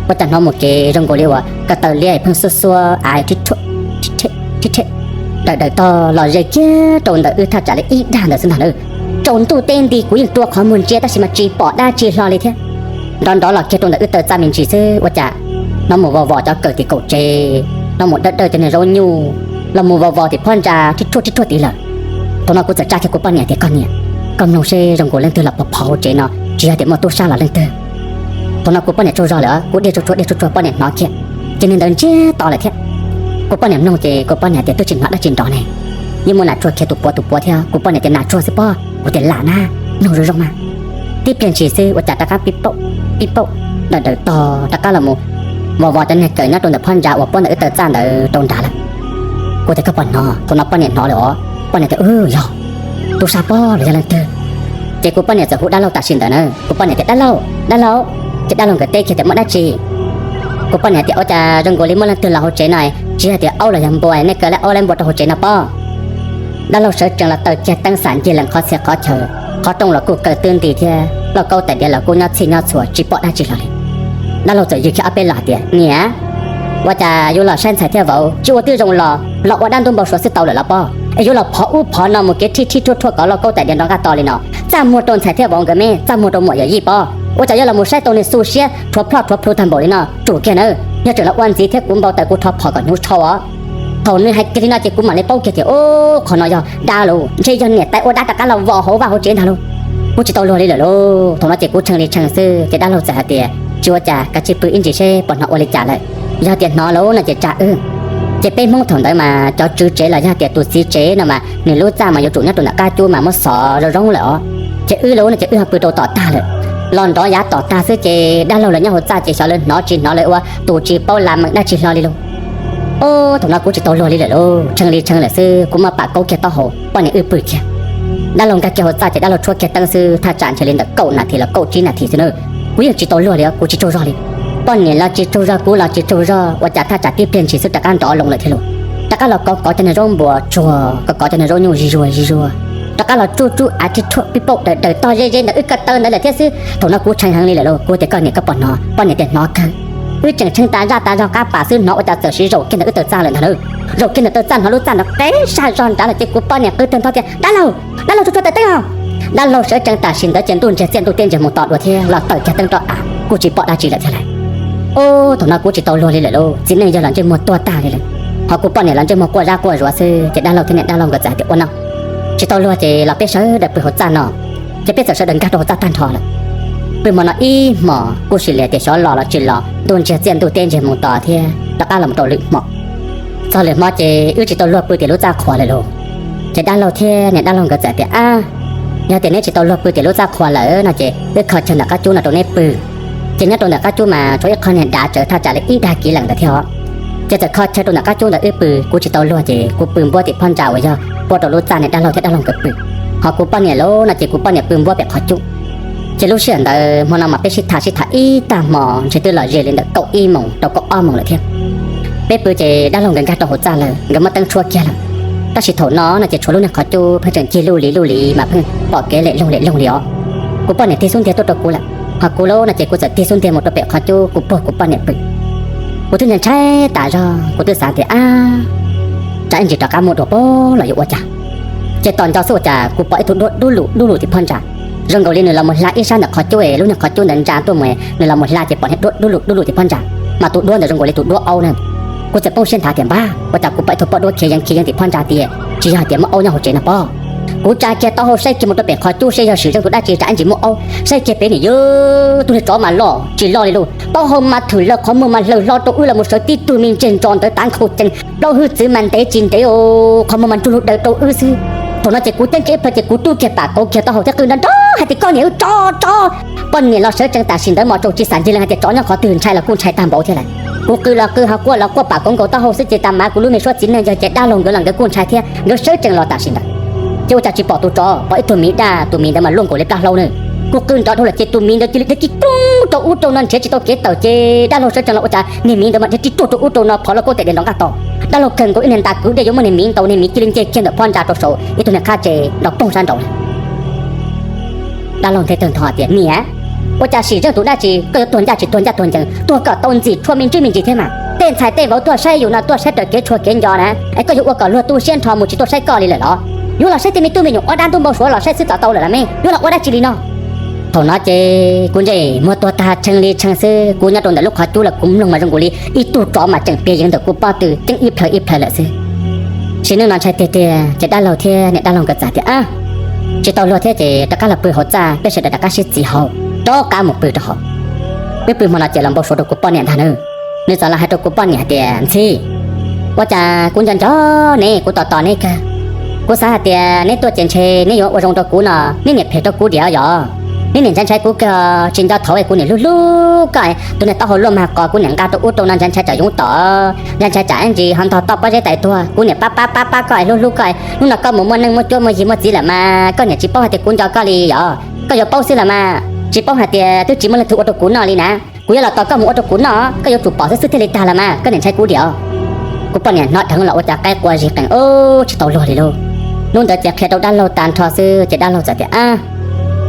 ua cas hnov mus kev zoo nkaus li uas ko taw liab pheej xuab xuab av, rhib rhe, dawm dawm tog los ze kiag rau ntawm wb thaj tsam li ib dag ntawd xwb ntag na. Tsaus ntuj teb nti kuv yeej rua qhov muag ntsia tab sis mas tsis pom dab tsi hlo li thiab. Nrov nrov los kiag rau ntawm wb taw txaj me ntsis xwb ua cas hnov mus vos vos cov kawm tim kaum tsev, hnov mus dawb dawb cov niag zaub nyuj, los mus vos vos tim phab ntsa rhib rhuaj rhib rhuaj tid lawm. Thaum no kuv txawm tsa kiag kuv poj niam tias, Koj niam, koj mloog seb zoo nkaus leej twg los phov phov hauv tsev no, tsis yog tias muaj tub sab los leej twg. Thaum no kuv poj niam tsaug zog lawm, kuv dhia tsuag tsuag dhia tsuag tsuag poj niam hnov kiag, ces niag ntawd ntsiag to lawm thiab. Kuv poj niam mloog ces kuv poj niam tias, Twb tsis hnov dab tsi nrov ne, yeej muaj nas tsuag khiav tus puav tus puav thiab. Kuv poj niam tias, Nas tsuag xwb pob. Kuv tias, Lam na, mloog zoo zoo mas. Tib pliag ntshis xwb ua cas rov qab pib paum, pib paum, dawm dawm tog rov qab los mus vos vos cov niag kawm nyob rau ntawm phab ntsa uas puab ntawm wb taw txaj ntawd rau nrad lawm. Kuv tias, Koj puas hnov? Thaum no poj niam hnov lawm os, poj niam tias, Yog tub sab pob los yog leej twg? Ces kuv poj niam txawm hu dab laug tam sim ntawd na, kuv poj niam tias, Dab laug, dab laug. Ces dab laug nkawd teb kiag tias, Muaj dab tsi? Kuv poj niam tias, Ua cas zoo nkaus li muaj leej twg los hauv tsev no, tsis yog tias aub los yog npua, nej kaw lawv aub lawv npua rau hauv tsev no pob? Dab laug sawv tsees los taw kiag teeb xam ncig lees qhov txhia qhov chaw, qhov rooj los kuj kaw twb nti thiab lauj kaub tais diav los kuj nyob txhij nyob txhua tsis pom dab tsi hlo li. Dab laug txawm yws kiag ob peb los hais tias, Niam, ua cas yuav los saib ntxhais thiab vauv tsis ua twb zoo los, los ua dab ntub npau suav xwb tau lawm los pob? Es yuav los phov ub phov no mus kev rhij rhij rhuaj rhuaj kom lauj kaub tais diav nrov nqaj to li no. Txaj muag rau ntxhais thiab vauv nkawd me, txaj muag rau muam yawm yij pob. Ua cas yuav los mus saib tau niag xu siab rhuav plhoj rhuav plhu tag npaum li no, tsum kiag na. Yog tseem los ua ntxiv thiab kuv npau taws kuv rho phom kom hnyuv tshau os. Thaum nws hais kiag li no ces kuv mam li paub kiag tias, Ub, qhov no yog dab lauj, ntshe yog niam tais ua dab rov qab los vos hauv vaj hauv tsev ntag lauj. Kuv tsis tau luag li lawm lauj. Thaum no ces kuv tshee li tshee xwb ces dab laug txawm hais tias, Tsis ua cas, kav tsij pw ib ntsis seb puas hnov ua li cas lawm. Yog tias hnov lauj no ces tsa wb. Ces peb Hmoob thaum ntawd mas cov tswv tsev los yog tias tus txiv tsev no mas nws lub txaj mas yuav tsum nyob rau ntawm qab cub mas muab xov zoo zoo lawm os. Ces wb lub no ces wb ho pw rau tom tag lawm, los nrov yav tom tag xwb ces dab laug lawv nyob hauv txaj ces xyov lawv hnov tsis hnov lawv ua tus tsis paub la meem dab tsi hlo li lauj. Ub, thaum no kuv tsis tau luag li lawm lauj, tshee li tshee lawm xwb, kuv muab pam kaub kiag taub hau, poj niam wb pw thiab. Dab laug nkag kiag hauv txaj ces dab laug tshuab kiag teeb xwb, thaj tsam ntshe li ntawm kaum nas this los kaum tsib nas this xwb na, kuv yeej tsis tau luag li, kuv tsis tsaug zog li. Poj niam los tsis tsaug zog, kuv los tsis tsaug zog, ua cas thaj tsam tib pliag ntshis xwb rov qab nrov loo lawm thiab lauj. Rov qab los kov kov cov niag zaub npuas tsuag, kov kov cov niag zaub nyuj zig zuag zig zuag, rov qab los tsuj tsuj av rig rhuaj pib paum daws daws tog ze ze ntawm wb ko taw ntawd lawm thiab xwb. Thaum no kuv tshee heev li lawm lauj, kuv tias koj niam koj puas hnov? Poj niam tias hnov kawg. Wb tseem tshee tas zaj tas zog qab pas xwb hnov ua cas txawm siv zaum kiag ntawm wb taw txaj lawm ntag lauj. Zaum kiag ntawm taw txaj hnov lub txaj nrov qeb sab zog nrad lawm ces kuv poj niam qw tawg ntho tias dab laug, dab laug tsuag tsuag taws teeb os. Dab laug sawv tsees tam sim ntawd ces ntuj ntsiag txiaj ntuj teb ntsiag mus to dua thiab los tawm kiag teeb rau av kuj tsis pom dab tsi lawm thiab lauj. Ub, thaum no kuv tsis tau luag li lawm lauj, txiv neej yog los ntsej muag tuag tag li lawm, ho kuv poj niam los ntsej muag quaj zab quaj zuav xwb ces dab laug thiab niam dab laug nkawd txawm hais tias ua no, tsis tau luag ces los peb sawv daws pw hauv txaj no. Ces peb txawm sawv daws nkag rau hauv txaj tag nrho lawm. Pw hmo no ib hmos kuj sim li tias xyov los los tsis los ntuj ntsiag txiaj ntuj teb ntsiag mus to thiab rov qab los rau lwm hmo. Txog lwm hmo ces wb tsis tau luag pw tim lub txaj qhua lawm lauj. Ces dab laug thiab niam dab laug nkawd txawm tias ab, yog tias neb tsis tau luag pw tim lub txaj qhua lawm no ces wb kho chaw ntawm qab cub no rau neb pw. Ces nyob rau ntawm qab cub mas tshuav ib qho niag dav tsawv thaj tsam li ib dag kiv lees ntawd thiab os. Ces txawm kho chaw rau ntawm qab cub ntawd wb pw, kuv tsis tau luag ces kuv pw npuab tim phab ntsa uas yog puab rau lub txaj niam dab laug thiab dab laug nkawd pw. Ho kuv poj niam lauj no ces kuv poj niam pw npuab pem qhov cub. Ces lub sij hawm ntawd hmo no mas peb sib tham sib tham ib tag hmo ntshe twb los ze li ntawm kaum ib moos rau kaum ob moos lawm thiab. Peb pw ces dab laug nkawd nkag rau hauv txaj lawm, nkawd muab teeb tshuab kiag lawm. Tab sis thaum no no ces tshuav lub niag qhov cub pheej tseem cig luj li luj li mas pheej pom kev lem loog lem loog li os. Kuv poj niam tig xub ntiag tuaj rau kuv lawm, ho kuv lauj no ces kuv txawm tig xub ntiag mus rau pem qhov cub kuv puag kuv poj niam pw. Kuv twb ntshai tas zog, kuv twb xav tias ab, tsam ib ntsis rov qab muaj dua pab los yuav ua cas. Ces tos nco xwb ua cas kuv pom ib tug duab dub lug dub lug tim phab ntsa, zoo nkaus li nws los mus hla ib sab ntawm qhov cub es lub niag qhov cub ntawd ntsa tuaj mus, nws los mus hla ces pom niag duab dub lug dub lug tim phab ntsa, mas tus duab ntawd zoo nkaus li tus duab aub na. Kuv txawm poob siab nthav tias npab, ua cas kuv pom ib tug poj duab khiav yees khiav yees tim phab ntsa tias tsis yog hais tias muaj aub nyob hauv tsev no pob. Kuv tsa kiag taub hau saib kiag mus rau pem qhov cub seb yog sim zeej tus dab tsi tsam ib ntsis muaj aub, saib kiag pem nim yog tus niag tsov mas loj tsis loj li lauj, taub hau mas thwm lawm qhov muag mas hlaws hlo rau wb los mus sawv tib tug me ntseg ntso ntawd tav nkhaus cees, plaub hwj txwv mas ntev tsis ntev, qhov muag mas ntsug lug daws rau wb xwb. Thaum no ces kuv ceeb tsis ib plhaw ces kuv rub kiag pam kauv kiag taub hau thiab qw nrov nrov hais tias koj niam wb tso tso. Poj niam los sawv tsees tam sim ntawd mas tsaus tsis xav ncig lees hais tias tsov nyob qhov twg, ntshai los kuj ntshai tag npaum thiab lawm. Kuv qw los qw ho quaj los quaj pam kauv nkaus taub hau xwb ces tas mas kuv lub me suab txiv neej yog ces dab laug nkawd los nkawd kuj ntshai thiab, nkawd sawv tsees los tam sim ntawd. Ces ua cas tsis pom tus tsov, pom ib tug miv daj, tus miv ntawd mas luaj nkaus li plab hlaub na. Kuv qw nrov dhau lawm ces tus miv ntawd cia li dhia kib ruaj rau ub rau no nrhiav tsis tau kev tawm ces dab laug sawv tsees los ua cas niag miv ntawd mas dhia kib ruaj rau ub rau no phov lub kaub tes dev nrov nqaj tos. Dab laug kawg nkaus ib niag nta kwv dej yuav muab niag miv ntaus, niag miv cia li nce kiag ntawm phab ntsa rau saum ib tug niag qab tse nrov poog sab nraud. Dab laug nthe tawg ntho tias niam, ua cas sim zeej tus dab tsi koj yuav tuag ncaj tsis tuag ncaj tuag ncees, tuag kom tau ntxim tshuaj me ntsis me ntsis thiab mas. Tej ntxhais tej vauv tuaj saib yus no tuaj saib raws kev tshuaj kev nco na, es koj yuav ua kom luag tu siab nrho mus tsis tuaj saib koj li lawm los? Yuav los saib tej me tub me nyuam ob dab ntub npau suav los saib xwb txaus tau lawm las me, yuav los ua dab tsi li no? Thaum no ces kuv ntsej muag tuag tag tshee li tshee xwb, kuv nyob rau ntawm lub qhov cub los kuv mloog mas zoo nkaus li ib tug tsov mas tseem piav yeev ntawm kuv pob tw ceeb ib plhaw ib plhaw lawm xwb. Sim neej no ntshai tiag tiag ces dab laug thiab niam dab laug nkawd txawm tias ab, tsis tau luag thiab ces rov qab los pw hauv txaj, peb sawv daws rov qab sib txiv hauv, rov qab mus pw rau hauv. Wb pw hmo no ces los npau suav rau kuv poj niam ntag na. Nws txawm los hais rau kuv poj niam hais tias ntxhi, ua cas kuv nco nco neb, kuv tos tos neb kawg. Kuv xav hais tias neb tuaj ces ntshe neb yuav ua zoo rau kuv no, neb niam phem rau kuv diam yog? Neb niam ntshai ntshai kuv kawg, tsis nco thaum kuv niam hlub hlub koj, tus niag taub hau luaj mag qos kuv niam nqa rau ub rau no ntshai ntshai tsam yoov tom, ntshai ntshai tsam ib ntsis ho ntog toj pob zeb tais tuag, kuv niam pab pab pab pab koj hlub hlub koj, hnub no koj mus muaj neej muaj cuab muaj yig muaj txiv lawm mas koj niam tsis paub hais tias kuv nco koj li yog? Koj yuav paub xwb los mas, tsis paub hais tias twb tsis muaj leej twg ua rau kuv noj li na. Kuv yuav los tos koj mus ua rau kuv noj, koj yuav tsum pom xwb xwb thiaj li tag los mas, koj niam ntshai kuv diam? Kuv poj niam hnov dheev los ua cas qaib qua zig qees, tsis tau luag li lauj. Hnub ntawd ces qhia rau dab laug tag nrho xwb ces dab laug txawm tias ab,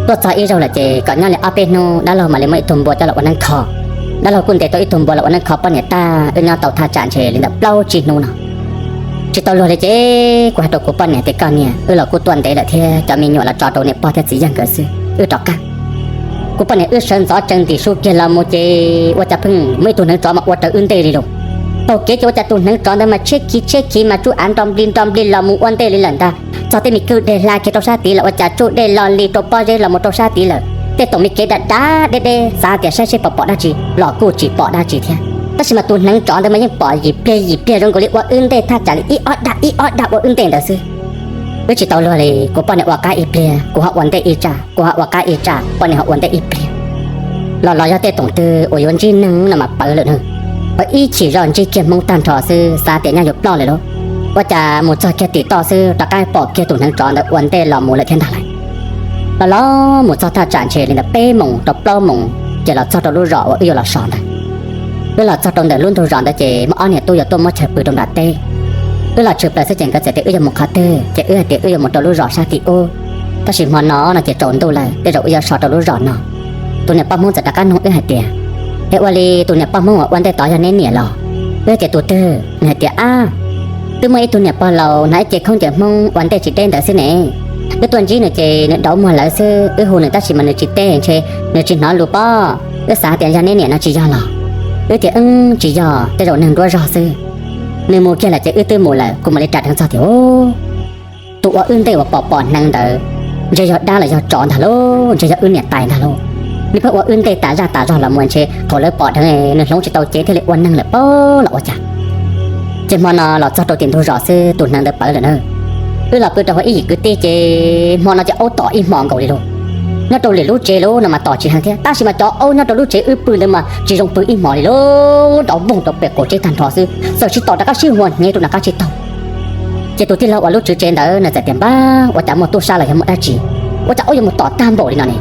tuaj txog ib zaug lawm ces kom nyob li ob peb hnub dab laug mam li muab ib tug npua coj los ua neeb kho. Dab laug kuj ntes tau ib tug npua los ua neeb kho poj niam tag, wb nyob tau thaj tsam ntshe li ntawm plaub tsib hnub no. Tsis tau luag li ces kuv hais rau kuv poj niam tias koj niam, wb los kuj tuaj ntev lawm thiab cov me nyuam los tso rau niam pog thiab txiv yawg nkawd xwb, wb rov qab. Kuv poj niam wb sawv ntxov tsees ntim su kiag los mus ces ua cas pheej muaj ib tug hneev tsov mas ua raws wb ntej li lauj. Taug kev ces ua cas tus hneev tsov ntawd mas tshiab khiv tshiab khiv mas tsuj av nro nplig nro nplig los mus ua ntej li lawm ntag. Txog tej me kwj deg hla kiag rau sab tid lawm ua cas tsuj dej lo li rau pob zeb los mus rau sab tid lawm. Tej toom me kev dav dav deb deb xav tias saib seb puas pom dab tsi los kuj tsis pom dab tsi thiab. Tab sis mas tus hneev tsov ntawd mas yeej pom yim pliag yim pliag zoo nkaus li ua wb ntej thaj tsam li ib ob daj ib ob daj ua wb ntej ntawd xwb. Wb tsis tau luag li, kuv poj niam ua qab ib pliag, kuv ho ua ntej ib tsaj, kuv ho ua qab ib tsaj, poj niam ho ua ntej ib pliag. Los los yog tej toom twg uas yuav ntsib neeg no mas pawv lawm na. Ua ib chim zoj ntsib kiag Hmoob tag nrho xwb xav tias nyaj yuav ploj lawm lauj. Ua cas mus txog kiag tim toj xwb rov qab pom kiag tus hneev tsov ntawd ua ntej los mus lawm thiab ntag lauj. Los los mus txog thaj tsam ntshe li ntawd peb moos rau plaub moos ces los txog rau lub zos uas wb yuav los so ntawd. Wb los txog rau ntawm lub ntug zos ntawd ces muaj ob niam tub yuav tuaj muab chaw pw rau nram teb. Wb los tshwm plaws xwb ces nkawd txawm tias wb yuav mus qhov twg ces wb hais tias wb yuav mus rau lub zos sab tim ub, tab sis hmo no no ces tsaus ntuj lawm tej zaum wb yuav so rau lub zos no. Tus niam poj Hmoob txawm rov qab nug wb hais tias, es ua li tus niam poj Hmoob uas ua ntej tod yog neb niam los? Wb hais tias tus twg? Nws hais tias, ab, twb muaj ib tug niam pog laus hnav ib ce khaub ncaws Hmoob ua ntej tsis deb ntawd xwb ne. Wb tuaj ntsib nws ces nws dauv muag lawv xwb, wb hu nws tab sis mas nws tsis teb ntshe nws tsis hnov lus pob. Wb xav tias yog neb niam no tsis yog los? Wb tias, wb tsis yog, tej zaum neeg nruab zog xwb. Nws mus kiag lawm ces wb twb mus lawm, kuv mam li ras dheev txog tias, tus ua wb ntej uas pom pom hneev ntawd ntshe yog dab los yog tsov ntag lauj, ntshe yog wb niam tais ntag lauj. Nws pheej ua wb ntej tas zaj tas zog los mus ntshe thaum lawv pom dheev nws hloov tsis tau cev thiaj li ua neeg lawm pob los ua cas. Ces hmo no los txog rau tim ntug zos xwb tus hneev ntawd pawv lawm na. Wb los pw rau hauv ib yim kwv tij ces hmo no ces aub tom ib hmos nkaus li lauj. Nyob rau lwm lub tsev lub no mas tom tsis heev thiab tab sis mas cov aub nyob rau lub tsev wb pw ntawd mas tsis zoo pw ib hmos li lauj, nrov voog rau pem qaum tsev tag nrho xwb, txawm siv tom rov qab sib huas hnyev rau nram qab tsis taug. Ces tus tij laug uas lub tswv tsev ntawd nws txawm tias, npab, ua cas muaj tub sab los yog muaj dab tsi, ua cas aub yuav mus tom tag npaum li no ne?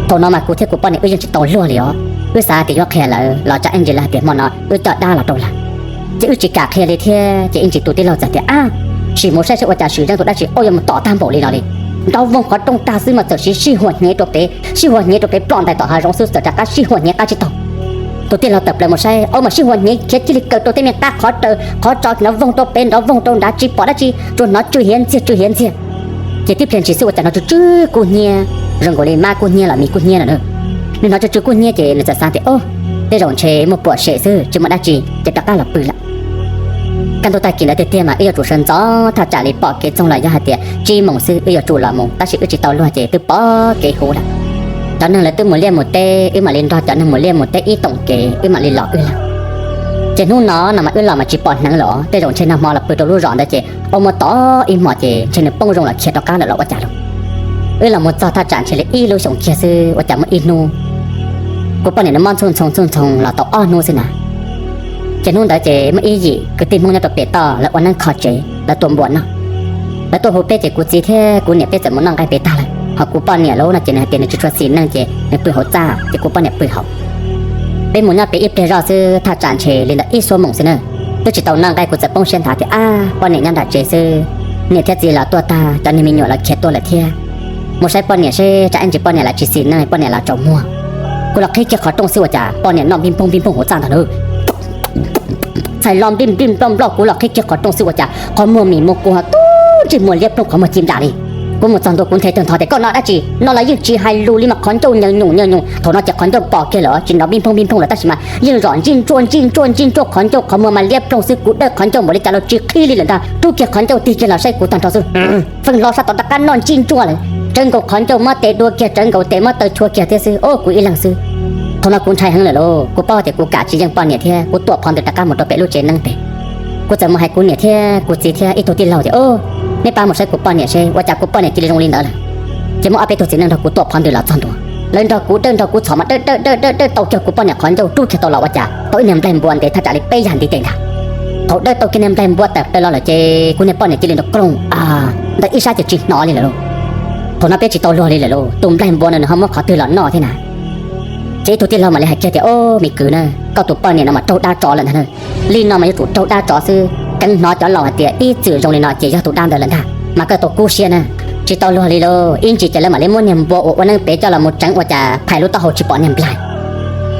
Thaum no mas kuv thiab kuv poj niam wb yeej tsis tau luag li os. Wb xav tias yuav qhia lawv los tsam ib ntsis lawv hais tias hmo no wb coj dab los rau lawv. Ces wb tsis kam qhia li thiab ces ib ntsis tus tij laug txawm tias, ab, sim mus saib seb ua cas swm zeej tus dab tsi aub yuav mus tom tag npaum li no li. Nrov voog qhov rooj tag xwb mas txawm siv sib huas hnyev rau pem, sib huas hnyev rau pem ploj ntais tom hav zoov xwb txawm rov qab sib huas hnyev qab tsis taug. Tus tij laug tawm plaws mus saib aub mas sib huas hnyev khiav cia li kaw rau tej me qab qhov raws qhov tso, nrov voog rau pem nrov voog rau nrad tsis pom dab tsi, tsuas hnov tsw hiav ntxiag tsw hiav ntxiag. Ces tib pliag ntshis xwb ua cas hnov tsw tsw kub hnyiab, zoo nkaus li mab kub hnyiab los mis kub hnyiab no na. Nws hnov tsw tsw kub hnyiab ces nws txawm xav tias, o, tej zaum ntshe muaj puam sem xwb tsis muaj dab tsi ces rov qab los pw lawm. Kaj ntug tag kis ntawd tiag tiag mas wb yuav tsum sawv ntxov thaj tsam li pom kev txoog los yog hais tias tsib moos xwb wb yuav tsum los mus tab sis wb tsis tau luag ces twb pom kev huv lawm. Cov neeg lawv twb mus liaj mus teb wb mam li nrog cov neeg mus liaj mus teb ib toom kev wb mam li los wb lawm. Ces hnub no no mas wb los mas tsis pom hneev los tej zaum ntshe nag hmo los pw rau lub zos ntawd ces ua muaj tom ib hmos ces ntshe nws poob zoo los khiav rov qab lawm los ua cas lauj. Wb los mus txog thaj tsam ntshe li ib lub xyoos kiag xwb ua cas muaj ib hnub kuv poj niam nws mob ntxhuj ntxhoo ntxhuj ntxhoo los tau ob hnub xwb na. Ces hnub ntawd ces muaj ib yim kwv tij Hmoob nyob rau pem toj lawv ua neeb kho tsev lawv tua npua noj. Lawv tuaj hu peb ces kuv txiv thiab kuv niam peb txawm mus noj nqaij pem tag lawm ho kuv poj niam lauj no ces nws hais tias nws tsis tshua xis neej ces nws pw hauv txaj ces kuv poj niam pw hauv. Peb mus nyob pem ib pliag zoj xwb thaj tsam ntshe li ntawm ib xuab moos xwb na. Twb tsis tau noj nqaij kuv txawm poob siab nthav tias ab poj niam nyob nram tsev xwb, niam thiab txiv los tuaj tag cov niag me nyuam los khiav tuaj lawm thiab. Mus saib poj niam seb tsam ib ntsis poj niam lawv tsis xis neej poj niam los tsaus muag. Kuv los qhib kiag qhov rooj xwb ua cas poj niam noj npij npoog npij npoog hauv txaj ntag na. Txhais lo npij npij nploj nploj kuv los qhib kiag qhov rooj xwb ua cas qhov muag mis muag kua ho tub ntsej muag liab ploog qhov muag ci nplas li. Kuv mus txog ntua kuv nthe tawg ntho tias koj noj dab tsi no los yeej tsis hais lus li mas qhov ncauj nyaws nyoos nyaws nyoos. Thaum no ces qhov ncauj pom kiag lawm tsis nrov npij npoog npij npoog lawm tab sis mas yeej zom ntsij ntsuaj ntsij ntsuaj ntsij ntsuaj qhov ncauj qhov muag mas liab ploog xwb kuv dawj qhov ncauj npaum li cas los tsis qhib li lawm ntag rub kiag qhov ncauj tig kiag los saib kuv tag nrho xwb. Feej hlo sab tod rov qab noj ntsij ntsuaj lawm tsawv nkaus qhov ncauj muab tes dua kiag tsawv nkaus tes muab taw chua kiag thiab xwb o kuv ib leeg xwb. Thaum no kuv ntshai heev lawm lauj kuv paub tias kuv kam tsis yeej poj niam thiab kuv tuam phov ntws rov qab mus rau pem lub tsev neeb pem. Kuv txawm mus hais kuv niam thiab kuv txiv thiab ib tug tij laug tias o neb pab mus saib kuv poj niam seb ua cas kuv poj niam cia li zoo li ntawd lawm. Ces muab ob peb tug txiv neej nrog kuv tuam phov ntws los txog ntua. Lawv nrog kuv dawj nrog kuv txhom mas dawj dawj dawj dawj dawj tau kiag kuv poj niam qhov ncauj rub kiag tau los ua cas tau ib niag nplaig npua ntev thaj tsam li peb yag ntiv tes ntag. Thaum dawj tau kiag niag nplaig npua tawm plaws los lawm ces kuv niag poj niam cia li nrov kroog ntawm ib sab ces tsis hnov li lawm lauj. Thaum no peb tsis tau luag li lawm lauj tus nplaig npua no nws ho muab qhov twg los noj thiab na. Ces ib tug tij laug mam li hais kiag tias o me kwv na, koj tus poj niam no mas raug dab tsov lawm ntag na. Li no mas yuav tsum raug dab tsov xwb, keev hnov cov laus hais tias ib txwm zoo li no ces yog tus dab ntawd lawm ntag mas koj tau kub siab na. Tsis tau luag li lauj ib ntsis ces lawv mam li muab niag npua uas ua neeb pem coj los mus tseev ua cas phais lub taub hau tsis pom niag nplaig.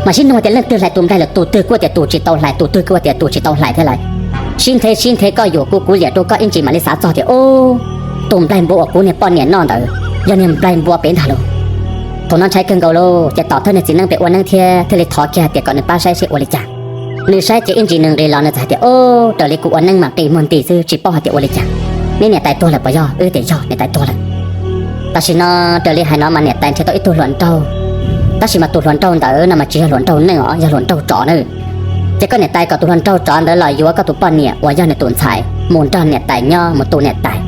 Mas sib nug tias leej twg hlais tus nplaig lawm tus twg kuj tias tus tsis tau hlais tus twg kuj tias tus tsis tau hlais thiab lawm. Sib nthe sib nthe koj yuam kuv kuv liam rau koj ib ntsis mam li xav txog tias o tus nplaig npua uas kuv niag poj niam noj ntawd yog niag nplaig npua pem ntag lauj. Thaum no ntshai kawg nkaus lauj ces tom thawj niag txiv neeb pem ua neeb thiab thiaj li thov kiag hais tias kom nws pab saib seb ua li cas. Nws saib ces ib ntsis nws nqis los nws txawm hais tias o raws li kuv ua neeb mas nqis muag nti xwb tsis paub hais tias ua li cas. Neb niam tais tuag lawm puas yog? Wb tias yog niam tais tuag lawm. Tam sim no raws li hais no mas niam tais ntshe tau ib tug hluas nraug, tab sis mas tus hluas nraug ntawd no mas tsis yog hluas nraug neej os yog hluas nraug tsov na. Ces koj niam tais kom tus hluas nraug tsov ntawd los yuav koj tus poj niam uas yog nws tus ntxhais mus nrog niam tais nyob mus tu niam tais.